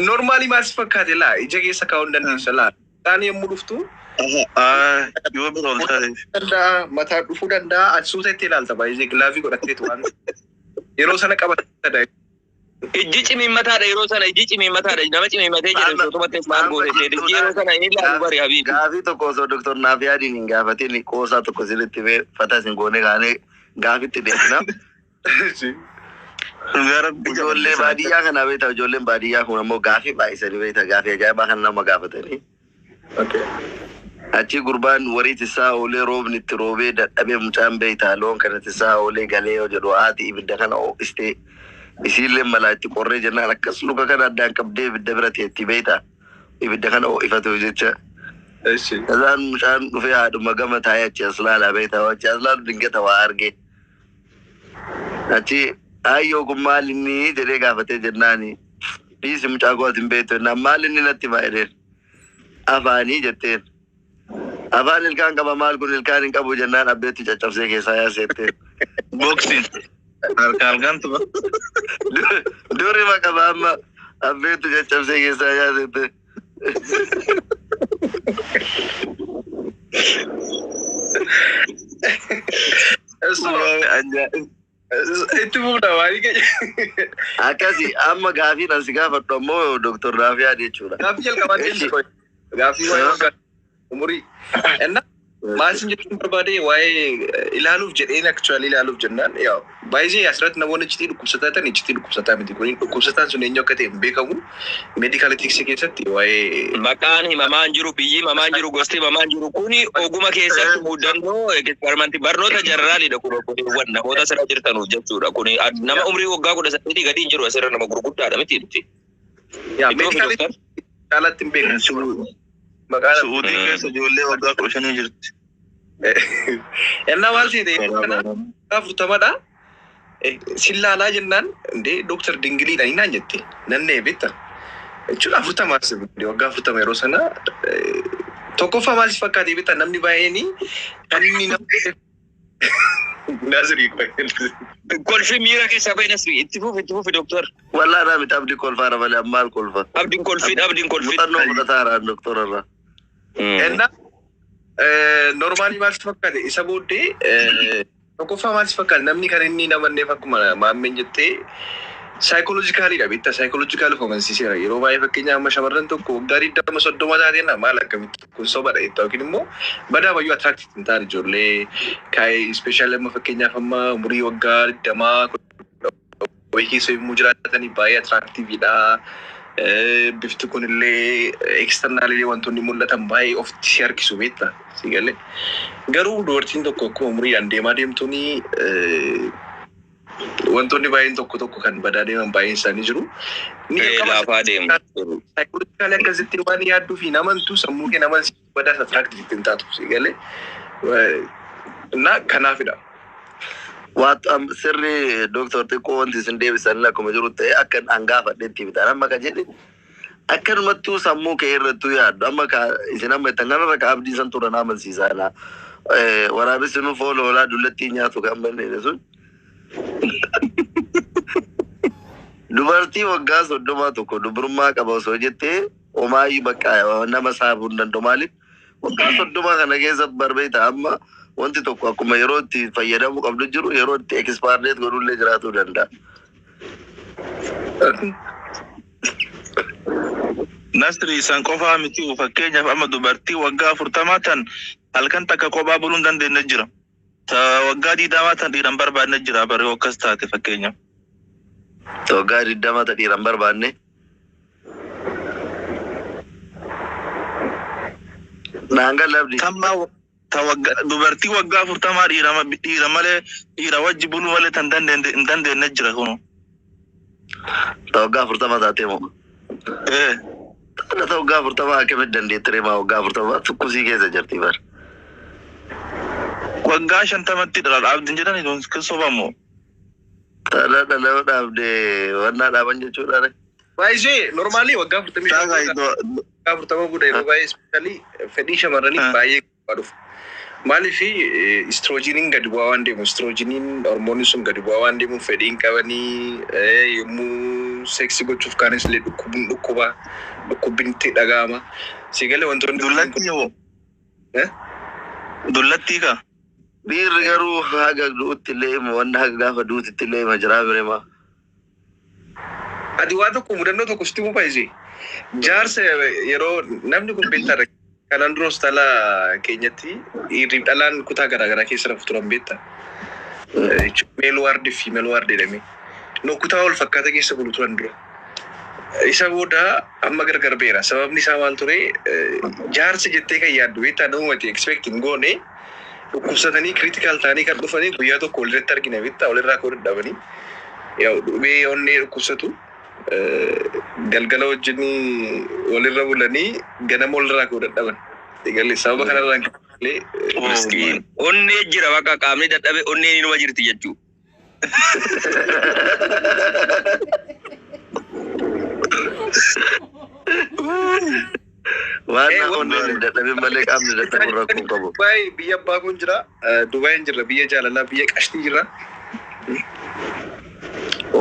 Normally maal si fakkaate laa, ija keessa kaa'uu hin dandeessa laa. Isaan yommuu dhuftu Yoo bira ol ta'e. danda'a, mataa dhufuu danda'a, ati suuta itti ilaalta, baay'ee gilaavii godhatteetu waan yeroo sana qabatta daa'ima. Ijji cimiimmataadha yeroo sana, ijji cimiimmataadha. Nama cimiimmatee jedhu sotumatti maal goote ijji yeroo sana inni ilaalu bari habiibi. Gaafii tokko osoo doktor naaf yaadiin hin gaafatin, qoosaa tokko sirriitti mee fata isin goone kaanee gaafitti deebina. Ijoollee baadiyyaa kana beektaa, ijoolleen baadiyyaa kun ammoo gaafii baay'isanii beektaa, gaafii ajaa'ibaa kana nama gaafatanii. Achi gurbaan warii tisaa oolee, roobni itti roobee dadhabee, mucaan beektaa loon kana tisaa oolee galee yoo jedhu, haati ibidda kana ho'istee isiillee malaa itti qorree jennaan, akkas luka kana addaan qabdee ibidda bira teetti beektaa, ibidda kana ho'ifatu jecha. Eshi. Kazaan mucaan dhufee haadhuma gama taa'ee achi as laalaa beektaa, achi as laalu dingata waa arge. Achi "Ayyoo, kun maal inni?" jedhee gaafatee jennaani, "Dhiisi mucaa koo, ati hin beektu," jennaan, "Maal inni natti himaa?" jedheen. "Afaanii," jetteen. "Afaan ilkaan qaba, maal kun ilkaan hin qabu?" jennaan, abbeetti caccabsee keessaa yaaseetteen. Boksiin. Harka halkantu. Duri qaba, amma abbeetti caccabsee keessaa yaaseetteen. Itti fufna waan keenya. Akkasi amma gaafiin an si gaafadhu ammoo Doktor Raafiyaa jechuudha. Gaaffii jalqabaa deemsi qoy. Gaaffii waa'ee waggaa umurii. Enna maal isin jechuun barbaade, waa'ee ilaaluuf jedheen, actually ilaaluuf jennaan, yaa baay'ee asirratti namoonni iccitii dhukkubsataa ta'an, iccitii dhukkubsataa miti kun, dhukkubsataan sun eenyu akka ta'e hin beekamu, medical ethics keessatti waa'ee Maqaan himamaa hin jiru, biyyi himamaa hin jiru, gosti himamaa hin jiru. Kuni oguma keessatti mudannoo experimentii barnoota generalidha kun, obboleewwan namoota asirra jirtanuuf jechuudha. Kuni nama umrii waggaa 18 gadi hin jiru asirra, nama gurguddaadha miti nuti. Yaa Iddoo fi medical doktar. Caalatti hin beekamu. Maqaan Su'uudii keessa ijoollee waggaa 15 jirti. Ennaa maal siite, kana 40dha. Sin laalaa jennaan, indee Dooktar Dingiliidha naan jette, nannee beekta. Jechuun 40 as, waggaa 40 yeroo sana tokkoffaa maal si fakkaate beekta, namni baay'een kan inni nama Nazirii. Kolfi miira keessaa bahe, Nasri. Itti fufi, itti fufi, doktor. Wallaa naa miti, abdii kolfaara malee ammaal kolfa. Abdiin kolfiin, abdiin kolfiin. Muuxannoo fudhataaraan doktorarraa. Ennaa normally maal si fakkaate, isa booddee tokkoffaa maal si fakkaate, namni kan inni namanneef akkuma maammeen jettee psychologicalidha beektaa, psychological of amansiiseera. Yeroo baay'ee fakkeenya amma shamarran tokko waggaa 20 30 taateen maal akkamitti kun sobadha jettaa, yookiin immoo badaa bayyuu attractive hin taane ijoollee kaa'ee, especially amma fakkeenyaaf amma umurii waggaa 20 wayii keessa yommuu jiraatanii baay'ee attractiveidha. Bifti kun illee externally wantoonni mul'atan baay'ee ofitti si harkisu beektaa, si galee. Garuu dubartiin tokko akkuma umuriidhaan deemaa deemtuuni wantoonni baay'een tokko tokko kan badaa deeman baay'een isaanii jiru. Ni jalqaba Laafaa deemu. Psychologically akkasitti waan yaadduu fi namantu sammuu kee naman badaas attractive ittiin taatu, si galee. Na kanaafidha. Waat sirri doktor, xiqqoo wanti isin deebisan akkuma jiru ta'e, akka an gaafadhetti bitan amma ka jedhe, akkanumattuu sammuu kee irrattuu yaaddu, amma ka isin amma ittan kanarra ka abdii san turan amansiisaadha. Waraabessi nu foon hoolaa dullattii nyaatu kan banneen sun. Dubartii waggaa 30 tokko dubrummaa qaba osoo jettee homaayyuu bakka nama saabuu hin danda'u. Maaliif, waggaa 30 kana keessa barbeeta, amma wanti tokko akkuma yeroo itti fayyadamuu qabdu jiru, yeroo itti expired godhullee jiraatuu danda'a. Nasri, isaan qofaa miti, fakkeenyaaf amma dubartii waggaa 40 tan halkan takka kophaa buluu hin dandeenye jira. Ta waggaa 20 tan dhiiran barbaadne jira baree akkas taate fakkeenyaaf. Waggaa 20 ta dhiiran barbaanne. Naan galla, Abdii. Tammaa ta waggaa dubartii waggaa 40 dhiira malee, dhiira wajji buluu malee tan dandeenye hin dandeenye jira kunu. Ta waggaa 40 taatee moo? Ee. Ta waggaa 40 akkamitti dandeetti reemaa, waggaa 40 tukkusii keessa jirti bar. Waggaa 50tti dhala dhaabdin jedhani kun sobamoo. Dhala dhala dhaabdee wannaa dhaaban jechuudha re. Baay'ee normally waggaa 45, waggaa 40 booda yeroo baay'ee especially fedhii shamarranii baay'ee guddaa dhufu. Maaliif, estrogeniin gadi bu'aa waan deemu, estrogeniin hormoonni sun gadi bu'aa waan deemuuf fedhiin qabanii yommuu seeksii gochuuf kaanis illee dhukkubuun dhukkuba, dhukkubbiin itti dhaga'ama. Si galee wantoonni Dullattii yoo Eh? Dullattii ka. Dhiirri garuu haga du'utti illee hima, wanna haga gaafa du'utti illee hima jiraa bireema. Ati waa tokko mudannoo tokko sitti baay'isee. Jaarsa yeroo namni kun beektaa, kanaan dura hospitaala keenyatti dhiirri dhalaan kutaa garaagaraa keessa rafu turan beektaa. Male ward fi female ward jedhamee. No, kutaa wal fakkaataa keessa bulu turan dura. Isa booda amma gargar beera. Sababni isaa maal ture? Jaarsa jettee kan yaaddu beektaa, namumati expect hin goone dhukkubsatanii critical ta'anii kan dhufanii guyyaa tokko walirratti argina beektaa, walirraa ka'uu dadhabanii. Yaa dhibee onnee dhukkubsatu, galgala wajjin walirra bulanii ganama walirraa ka'uu dadhaban. Egalee sababa kanarraan illee Miskiin. Onnee jira bakka qaamni dadhabe onneen inuma jirti jechuudha. Waan na onneen hin dadhabin malee qaamni dadhabu rakkoo hin qabu. Dubaay biyya abbaa kun jira. Dubaay jira biyya jaalalaa biyya qashtii jira.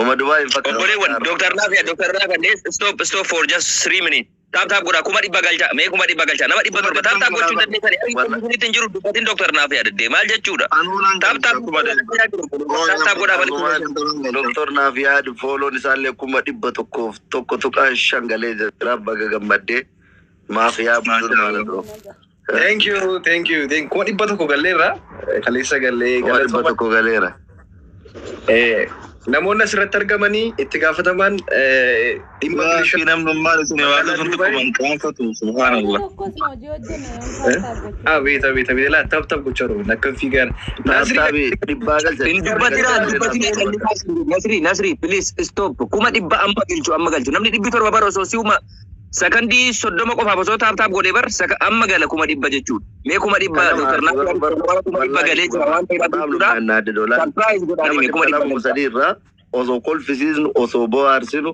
Uma Dubaay hin fakkaatu. Obboleewwan Dr. Naafia Dr. Naafia let's stop stop for just 3 minutes. Tap tap godhaa 100,000 galcha mee 100,000 galcha nama 700 tap tap gochuu dandeessani. Isinitti hin jiru dubbatin Dr. Naafia daddee maal jechuudha? Tap tap tap tap godhaa malee. Doktor Naafiyaad fooloon isaallee 101.5 galee jira. Baga gammaddee maafiyaa budur maala duro. Thank you, thank you. Thank 100,000 galleerra. Kaleessa gallee 100,000 galeera. Namoonni asirratti argamanii itti gaafataman dhimma Waaqni namnummaan isin waaqa sun xiqquma qaanfatu subhaanallah. Abeet abeet abeet laa tap tap gochaa jiru akka fiigaan. Tap tapii dhibbaa galcha. Hin dubbatinaa dubbatinaa Nasri Nasri please stop 100,000 amma galchu amma galchu namni 700 bara osoo si'uma sakandii 30 qofaaf osoo tap tap godhee bar amma gala 100,000 jechuudha. Mee 100,000 Dr. Naafia 100,000 galee jira waan ta'eef jechuudha. Surprise godhaanii mee Nama 100,000 lama galcha. Sadii irraa osoo kolfisiisnu, osoo bohaarsinu,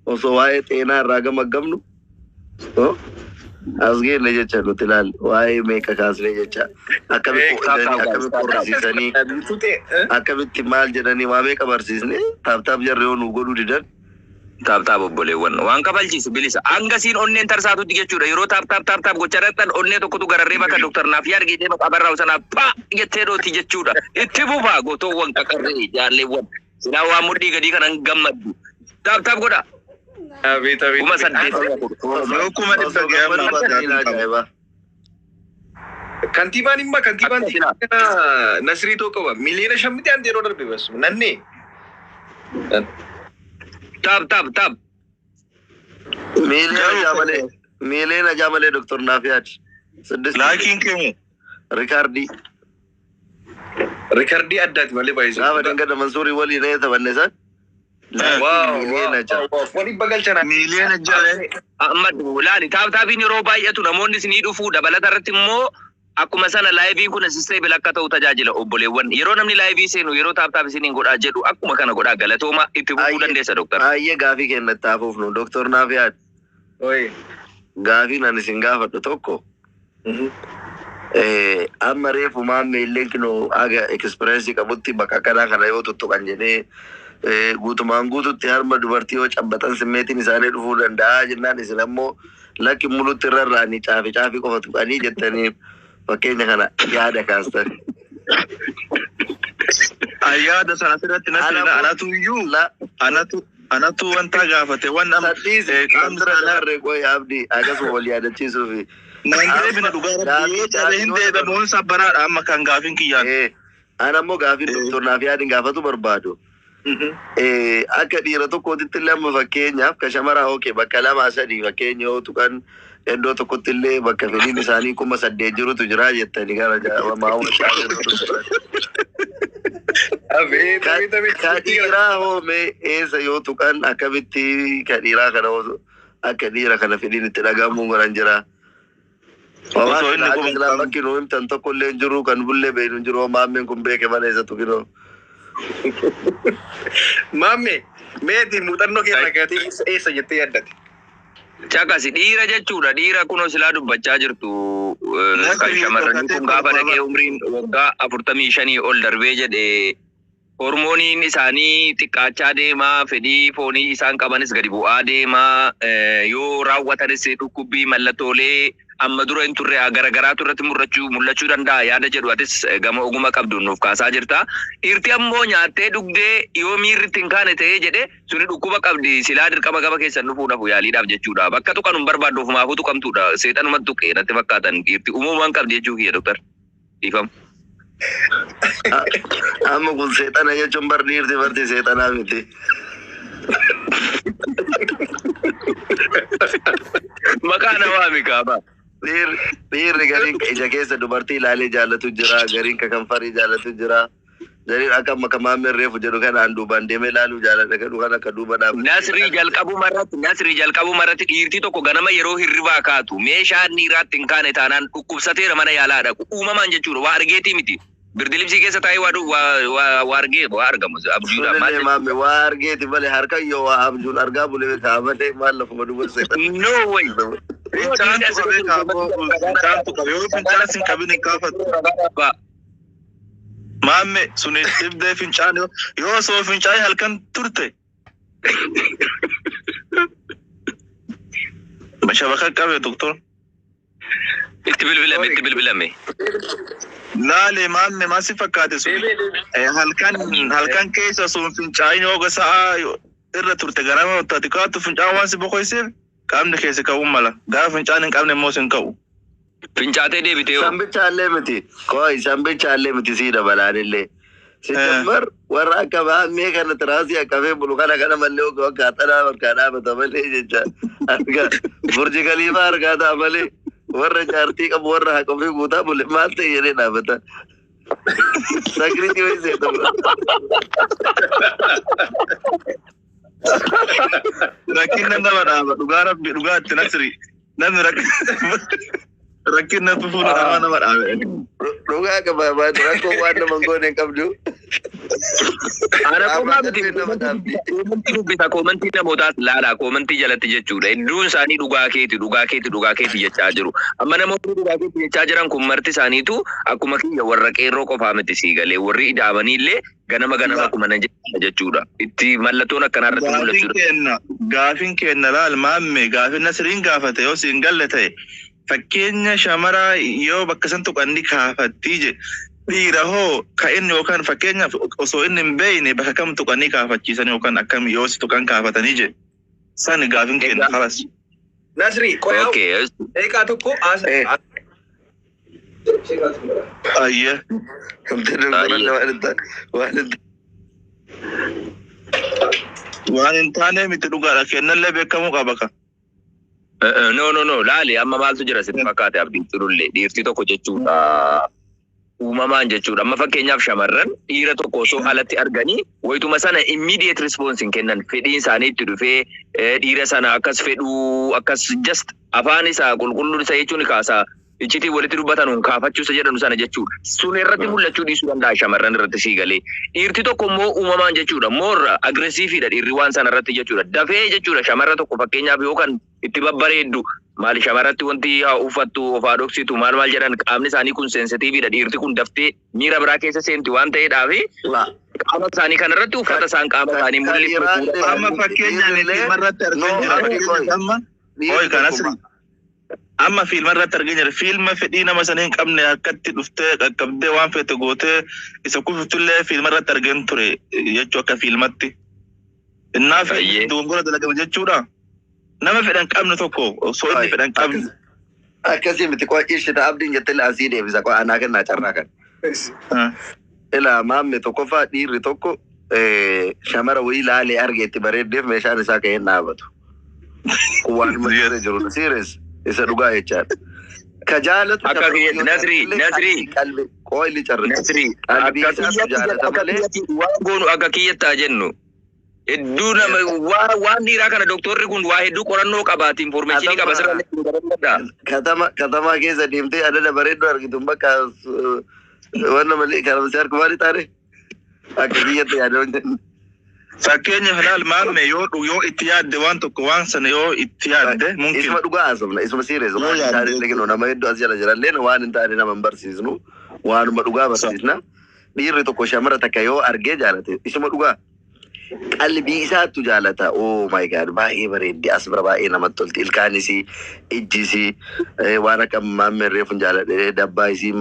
osoo waa'ee xeenaa irraa gamaggamnu as geenne jecha nuti ilaal waa'ee meeqa kaasnee jecha akkamitti jedhanii akkamitti qorrisiisanii akkamitti maal jedhanii waa meeqa barsiisne tap tap jarri yoo nu godhuu didan. Tap tap obboleewwan waan kafalchiisu bilisa. Hangasiin onneen tarsaatutti jechuudha. Yeroo tap tap tap tap gochaa dhaqxan onnee tokkotu gararree bakka Dr. Naafii argitee bakka abarraa sanaaf paa jettee dhooti jechuudha. Itti fufaa gootoowwan qaqarree jaalleewwan. Silaa waan mudhii gadii kanan gammaddu. Tap tap godha. Abeet abeet. 8,000. Yoo 100,000 ga'e amma Ajaa'iba. Kantiibaan immoo kantiibaan Akka silaa. Nasrii tokko qaba. 5 miliyoona miti aan yeroo darbe bas. Nannee. Tap tap tap. 6 miliyoona malee 6 miliyoona malee Doktor Naafiyaad. Siddist Laakiin keemu rikaardii. Rikardii addaati malee baay'isuu. Gaafa dingada Mansuurii waliin ee taphanne san. 6 miliyoona. Wani bagalchana. 6 miliyoona. Amma laali tap tapiin yeroo baay'atu namoonni isinii dhufuu dabalata irratti immoo akkuma sana liveiin kun stable akka ta'u tajaajila obboleewwan. Yeroo namni live seenu yeroo tap tap isiniin godhaa jedhu akkuma kana godhaa galatooma itti fufuu dandeessa doktar. Baay'ee gaafii kennatti hafuuf nu Doktor Naafiyaad. Oye. Gaafiin ani isin gaafadhu tokko. Amma reefu maammee illee kinoo haga experience qabutti bakka akkanaa kana yoo tuttuqan jedhee guutumaan guututti harma dubartii yoo cabbatan simmeetiin isaanii dhufuu danda'a jennaan isin ammoo lakki mulutti irra irraanii caafi caafi qofa tuqanii jettanii fakkeenya kana yaada kaastan. Ayyaada sana asirratti natti anatu iyyuu La anatu wanta gaafate waan amma sadhiisi qaamni dura saalaa dabarre qoy abdii akkasuma wal yaadachiisuufi. Naan deebina dhugaa rabbi yoo caale hin deebi'amuun sabbanaadha amma kan gaafin kiyyaan. Ana ammoo gaafiin Doktor Naafiyaadin gaafatu barbaadu. Akka dhiira tokkootitti illee amma fakkeenyaaf ka shamaraa okay bakka lamaa sadii fakkeenya yoo tuqan iddoo tokkotti illee bakka fedhiin isaanii 8,000 jirutu jira jettanii gara maawwa Abeet abeet abeet. Ka dhiiraa hoo mee eessa yoo tuqan akkamitti ka dhiiraa kana hoo akka dhiira kana fedhiin itti dhagahamuu godhan jira. Osoo inni Akka quba hin silaa qabne. bakki nu himtan tokko illee hin jiru kan bullee beeknu hin jiru maammeen kun beeke malee isa tuqinoo. Maamme meeti muuxannoo kee irraa kaatee eessa jettee yaaddate? Caqasi dhiira jechuudha. Dhiira kunoo silaa dubbachaa jirtu kan Nasrii shamarranii kun gaafa dhaqee umriin waggaa 45 ol darbee jedhe hormooniin isaanii xiqqaachaa deemaa, fedhii foonii isaan qabanis gadi bu'aa deemaa, yoo raawwatanis dhukkubbii mallattoolee amma dura hin turre garagaraatu irratti mul'achuu danda'a yaada jedhu atis gama oguma qabduun nuuf kaasaa jirta. Dhiirti ammoo nyaattee dhugdee yoo miirri itti hin kaane ta'ee jedhe suni dhukkuba qabdi silaa dirqama gama keessan dhufuudhaaf yaaliidhaaf jechuudha. Bakka tuqan hin barbaaddu ofumaafuu tuqamtuudha. Seexanumatti tuqee natti fakkaatan dhiirti uumamumaan qabdi jechuu kiyya doktar. Dhiifama. Amma kun seexana jechuun bar dhiirti barti seexanaa miti. Maqaa namaa mikaaba. Dhiirri gariin ka ija keessa dubartii ilaalee jaallatu jira, gariin ka kanfarii jaallatu jira, Jariin akka amma kamaan reefu jedhu kanaan duubaan deemee ilaaluu jaaladha jedhu kan akka duuba dhaabbatee. Nasrii jalqabuma irratti dhiirti tokko ganama yeroo hirribaa kaatu meeshaan dhiiraatti hin kaane taanaan dhukkubsateera, mana yaalaa dhaqu uumamaan jechuudha. Waa argeetii miti. Birdilibsii keessa taa'ee waa waa argee waa argamu abjuudha maal Sunillee maamme waa argeeti malee harka yoo waa abjuun argaa bulee kaa malee maal lafuma duuba seeta. No way. Fincaantu qabee kaaboo, fincaantu qabe, yoo fincaan sin qabin hin kaafatu. Maamme, sun dhibdee fincaan yoo osoo fincaa'ee halkan turte. Shabaka qabe, doktor. Itti bilbilame, itti bilbilame. Laale maamme, maal si fakkaate sun? Halkan keessa osoo hin fincaa'in yoo sa'a irra turte, ganama ati kaatu fincaan waan si boqoyseef qaamni keessa ka'uu mala. Gaafa fincaan hin qabne immoo sin ka'u. Fincaatee deebitee hoo? Sambichallee miti. Koi sambichallee miti, sii dabalaanillee. Sijammar warra akka maammee kana tiraasii akkamee bulu kana kana malee oguu akka haxanaa harkaa dhaabata malee jecha. Harka Burji Kaliifaa harkaa ta'a malee warra jaartii qabu, warra haqa ofii guutaa bule maal ta'e jedhee dhaabata. Sakriitii wayii seeta. Rakkinna nama dhaaba, dhugaa rabbi, dhugaatti Nasri, namni rakkinna fuula namaa nama dhaabe. Dhugaa qaba, rakkoo waan nama hin goone hin qabdu. Ana qomaa miti. Nama dhaabdi. Koomantii dubbisa, koomantii namootaas laala, koomantii jalatti jechuudha. Hedduun isaanii dhugaa keeti, dhugaa keeti, dhugaa keeti jechaa jiru. Amma namoonni dhugaa keeti jechaa jiran kun marti isaaniitu akkuma kiyya warra qeerroo qofaa miti, sii galee, warri ida'amanii illee ganama ganama akkuma nan jechuudha. Itti mallattoon akkanaa irratti Gaafin mul'achuudha. kenna, gaafin kenna, laal maamme, gaafin Nasriin gaafate yoo siin galle ta'e, fakkeenya shamaraa yoo bakka san tuqanni kaafattii je, dhiira hoo ka inni yookaan fakkeenyaaf osoo inni hin beeyne bakka kam tuqanii kaafachiisan yookaan akkam yoo si tuqan kaafatanii je, san gaafin kenna kalas. Nasri, qoyaa daqiiqaa tokko haasa. Ayye. Waan Waan hin taane miti, dhugaadha, kennallee beekamuu qaba ka. No, no, no, laali, amma maaltu jira sitti fakkaate, Abdiin Tulullee? Dhiirti tokko jechuudha, uumamaan jechuudha. Amma fakkeenyaaf shamarran dhiira tokko osoo alatti arganii wayituma sana immediate response hin kennan. Fedhiin isaanii itti dhufee dhiira sana akkas fedhuu, akkas just afaan isaa qulqulluun isa jechuun kaasaa iccitii walitti dubbatan kaafachuu isa jedhanu sana jechuudha. Sun irratti mul'achuu dhiisuu danda'a shamarran irratti, sii galee. Dhiirti tokko immoo uumamaan jechuudha more aggressive dha dhiirri waan sana irratti jechuudha. Dafee jechuudha shamarra tokko fakkeenyaaf yoo kan itti babbareeddu maali, shamarratti wanti haa uffattu, of haa dhoksitu, maal maal jedhan, qaamni isaanii kun sensitiiviidha. Dhiirti kun daftee miira biraa keessa seenti waan ta'eedhaafi qaama isaanii kana irratti uffata isaan qaama isaanii mul'isu. Amma fakkeenyaan fiilma irratti argin jira, fakkeenyaaf amma Oi kan asri. Amma fiilma irratti argin jira. Fiilma fedhii nama sana hin qabne harkatti dhuftee qaqqabdee waan feete gootee isa kufiftullee fiilma irratti argin ture jechuu, akka fiilmatti. Innaa Baay'ee. dogongora dalagame jechuudha. Nama fedhan qabne tokko osoo inni fedhan qabne. Akkasii miti, qo'a ishita Abdiin jettee asii deebisa, qo'a anaa kennaa carraa kan. Ilaa maamme, tokkoffaa dhiirri tokko shamara wayii laalee arge itti bareeddeef meeshaan isaa ka'ee hin dhaabatu. Kun waan irra jiru serious isa dhugaa jechaadha. Ka jaalatu Akka kiyyaatti, Nasrii, Nasrii. Qalbi qoo illi carra. Nasrii, Qalbii akka isaatu kiyyatti jaalata akka malee. kiyyatti waan goonu akka kiyyatti haa jennu. Hedduu nama waan dhiiraa kana doktorri kun waa hedduu qorannoo qabaati, information qaba, sirra illee. Katama katamaa keessa deemtee adada bareedduu argitu bakka wanna malee kana si harku maali taane akka kiyyatti yaadee hojjennu. Fakkeenyaaf laal maamme, yoo itti yaadde waan tokko, waan sana yoo itti yaadde mumkin. Isuma dhugaa haasofna, isuma serious Yoo waan hin taane yaadde. illee nama hedduu as jala jirallee waan hin taane nama hin barsiisnu, waanuma dhugaa barsiisna. Dhiirri tokko shamara takka yoo argee jaalate, isuma dhugaa qalbii isaattu jaalata. Oh my God, baay'ee bareeddi, as bira baay'ee namatti tolti, ilkaan isii, ijji isii, waan akka maammeen reefu hin jaaladhe, dabbaa isii.